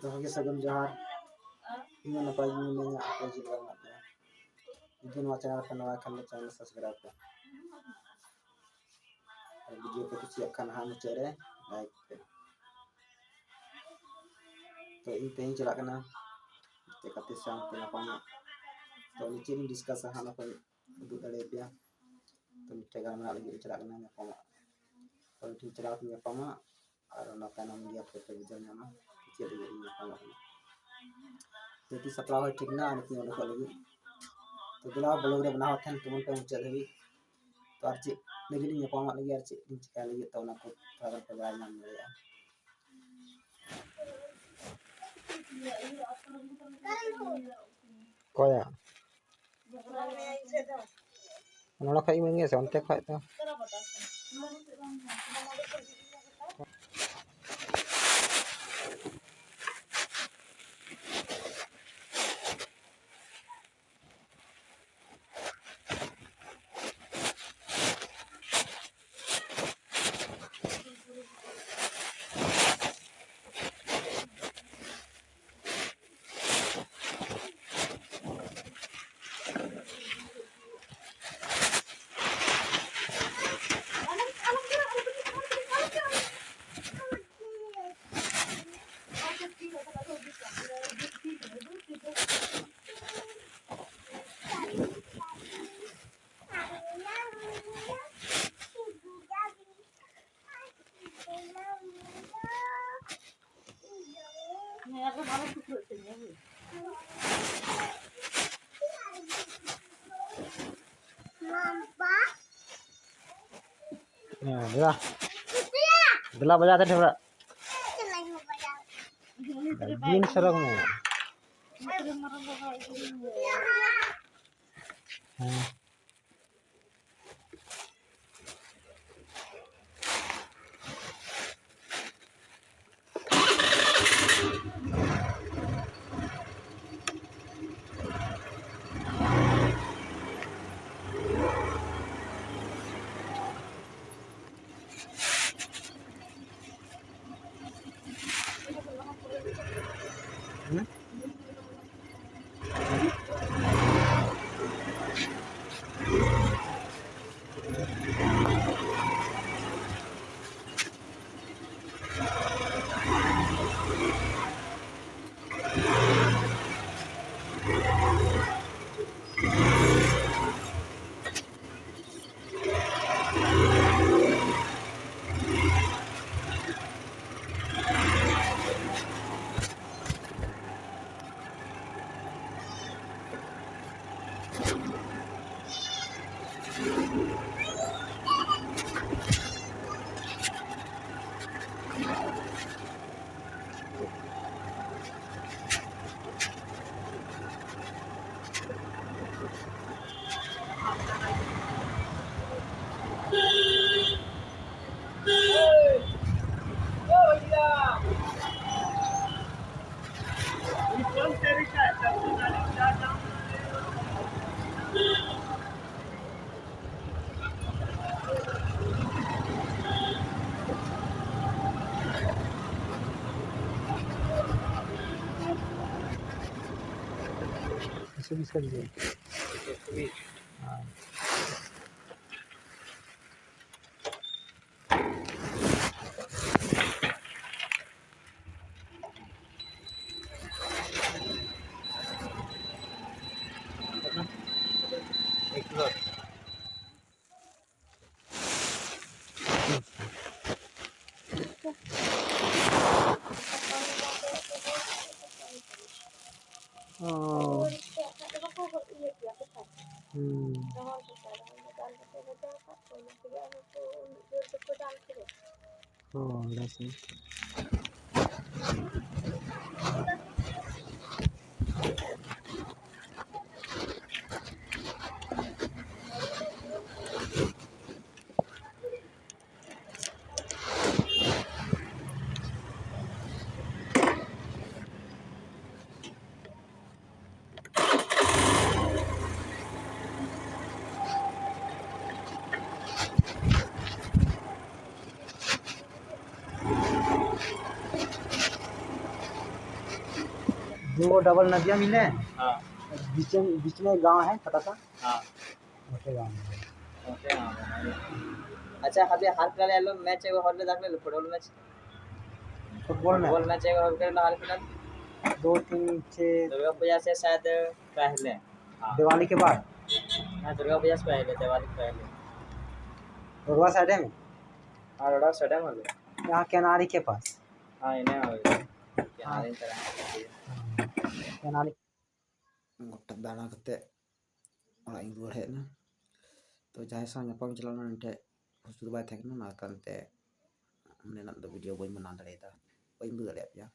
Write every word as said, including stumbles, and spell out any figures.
ᱡᱚᱦᱟᱨ ᱜᱮ, ᱥᱟᱹᱜᱩᱱ ᱡᱚᱦᱟᱨ᱾ ᱤᱧ ᱦᱚᱸ ᱱᱟᱯᱟᱭ ᱜᱮ ᱢᱤᱱᱟᱹᱧᱟ, ᱟᱯᱮ ᱪᱮᱫ ᱞᱮᱠᱟ ᱢᱮᱱᱟᱜ ᱯᱮᱭᱟ? ᱡᱩᱫᱤ ᱱᱚᱣᱟ channel ᱯᱮ ᱱᱟᱣᱟ ᱠᱷᱟᱱ ᱫᱚ channel subscribe ᱯᱮ᱾ ᱟᱨ video ᱯᱮ ᱠᱩᱥᱤᱭᱟᱜ ᱠᱷᱟᱱ ᱦᱟᱸᱜ ᱢᱩᱪᱟᱹᱫ ᱨᱮ like ᱯᱮ᱾ ᱛᱚ ᱤᱧ ᱛᱮᱦᱮᱧ ᱪᱟᱞᱟᱜ ᱠᱟᱱᱟ ᱢᱤᱫᱴᱮᱡ ᱜᱟᱛᱮ ᱥᱟᱶᱛᱮ ᱧᱟᱯᱟᱢᱚᱜ᱾ ᱛᱚ ᱩᱱᱤ ᱪᱮᱫ ᱤᱧ discussᱟ ᱦᱟᱸᱜ ᱚᱱᱟ ᱠᱚᱧ ᱩᱫᱩᱜ ᱫᱟᱲᱮᱭᱟᱯᱮᱭᱟ᱾ ᱛᱚ ᱢᱤᱫᱴᱮᱡ ᱜᱟᱞᱢᱟᱨᱟᱣ ᱞᱟᱹᱜᱤᱫ ᱤᱧ ᱪᱟᱞᱟᱜ ᱠᱟᱱᱟ ᱧᱟᱯᱟᱢᱚᱜ᱾ ᱛᱚ ᱩᱱᱤ ᱴᱷᱮᱱ ᱪᱟᱞᱟᱣ ᱠᱟᱛᱮ ᱧᱟᱯᱟᱢᱟ ᱟᱨ ᱚᱱᱟ ᱛᱟᱭᱱᱚᱢ ᱜᱮ ᱟᱯᱮ ᱯᱮ ᱵᱩᱡᱷᱟᱹᱣ ᱧᱟᱢᱟ ᱪᱮᱫ ᱞᱟᱹᱜᱤᱫ ᱤᱧ ᱧᱟᱯᱟᱢᱚᱜ ᱠᱟᱱᱟ᱾ ᱡᱟᱛᱮ ᱥᱟᱯᱲᱟᱣ ᱦᱚᱸ ᱴᱷᱤᱠ ᱱᱟ ᱟᱨ ᱱᱤᱛᱚᱜ ᱚᱰᱚᱠᱚᱜ ᱞᱟᱹᱜᱤᱫ᱾ ᱛᱚ ᱫᱮᱞᱟ vlog ᱨᱮ ᱵᱮᱱᱟᱣ ᱛᱟᱦᱮᱱ ᱛᱟᱵᱚᱱ ᱯᱮ ᱢᱩᱪᱟᱹᱫ ᱫᱷᱟᱹᱵᱤᱡ᱾ ᱛᱚ ᱟᱨ ᱪᱮᱫ ᱞᱟᱹᱜᱤᱫ ᱤᱧ ᱧᱟᱯᱟᱢᱚᱜ ᱞᱟᱹᱜᱤᱫ ᱟᱨ ᱪᱮᱫ ᱤᱧ ᱪᱤᱠᱟᱹᱭ ᱞᱟᱹᱜᱤᱫ, ᱛᱚ ᱚᱱᱟ ᱠᱚ ᱛᱷᱚᱲᱟ ᱜᱟᱱ ᱯᱮ ᱵᱟᱲᱟᱭ ᱧᱟᱢ ᱫᱟᱲᱮᱭᱟᱜᱼᱟ᱾ ᱚᱠᱚᱭᱟᱜ? ᱱᱚᱰᱮ ᱠᱷᱚᱡ ᱤᱢᱟᱹᱧ ᱜᱮ ᱥᱮ ᱚᱱᱛᱮ ᱠᱷᱚᱡ ᱫᱚ? ᱦᱮᱸ, ᱫᱮᱞᱟ᱾ ᱫᱮᱞᱟ ᱵᱟᱡᱟᱣ ᱛᱮ ᱰᱷᱮᱵᱨᱟ᱾ ᱫᱤᱱ ᱥᱟᱨᱟ ᱠᱚ ᱢᱮᱱᱟ᱾ ᱦᱮᱸ᱾ बीस कर दीजिए। हाँ। एक किलो। ᱚ᱾ ᱦᱩᱸ᱾ ᱚ, ᱵᱮᱥ᱾ दो डबल नदियाँ मिले हैं। हाँ। बीच में, बीच में गाँव है छोटा सा। हाँ। मोटे गाँव में। मोटे गाँव में। अच्छा, अभी हाल फिलहाल ये लोग मैच एगो होले, देख ले, फुटबॉल मैच। फुटबॉल में? फुटबॉल मैच एगो होले ना हाल फिलहाल। दो, तीन, छः। दुर्गा पूजा से शायद पहले। हाँ। दिवाली के बाद? हाँ, दुर्गा पूजा से पहले, दिवाली से पहले। रोडवा साइड में? हाँ, रोडवा साइड में होले। यहाँ केनारी के पास? हाँ, इन्हें होले। केनारी हाँ। तरह। हाँ, केनारी। ᱜᱚᱴᱟ ᱫᱟᱬᱟ ᱠᱟᱛᱮ ᱚᱲᱟᱜ ᱤᱧ ᱨᱩᱣᱟᱹᱲ ᱦᱮᱡ ᱮᱱᱟ᱾ ᱛᱚ ᱡᱟᱦᱟᱸᱭ ᱥᱟᱶ ᱧᱟᱯᱟᱢ ᱪᱟᱞᱟᱣ ᱞᱮᱱᱟ, ᱩᱱᱤ ᱴᱷᱮᱡ ᱦᱩᱥᱩᱨ ᱵᱟᱭ ᱛᱟᱦᱮᱸ ᱠᱟᱱᱟ, ᱚᱱᱟ ᱠᱟᱨᱚᱱ ᱛᱮ ᱚᱸᱰᱮᱱᱟᱜ ᱫᱚ ᱵᱷᱤᱰᱤᱭᱳ ᱵᱟᱹᱧ ᱵᱮᱱᱟᱣ ᱫᱟᱲᱮᱭᱟᱫᱟ, ᱵᱟᱹᱧ ᱩᱫᱩᱜ ᱫᱟᱲᱮᱭᱟᱫ ᱯᱮᱭᱟ᱾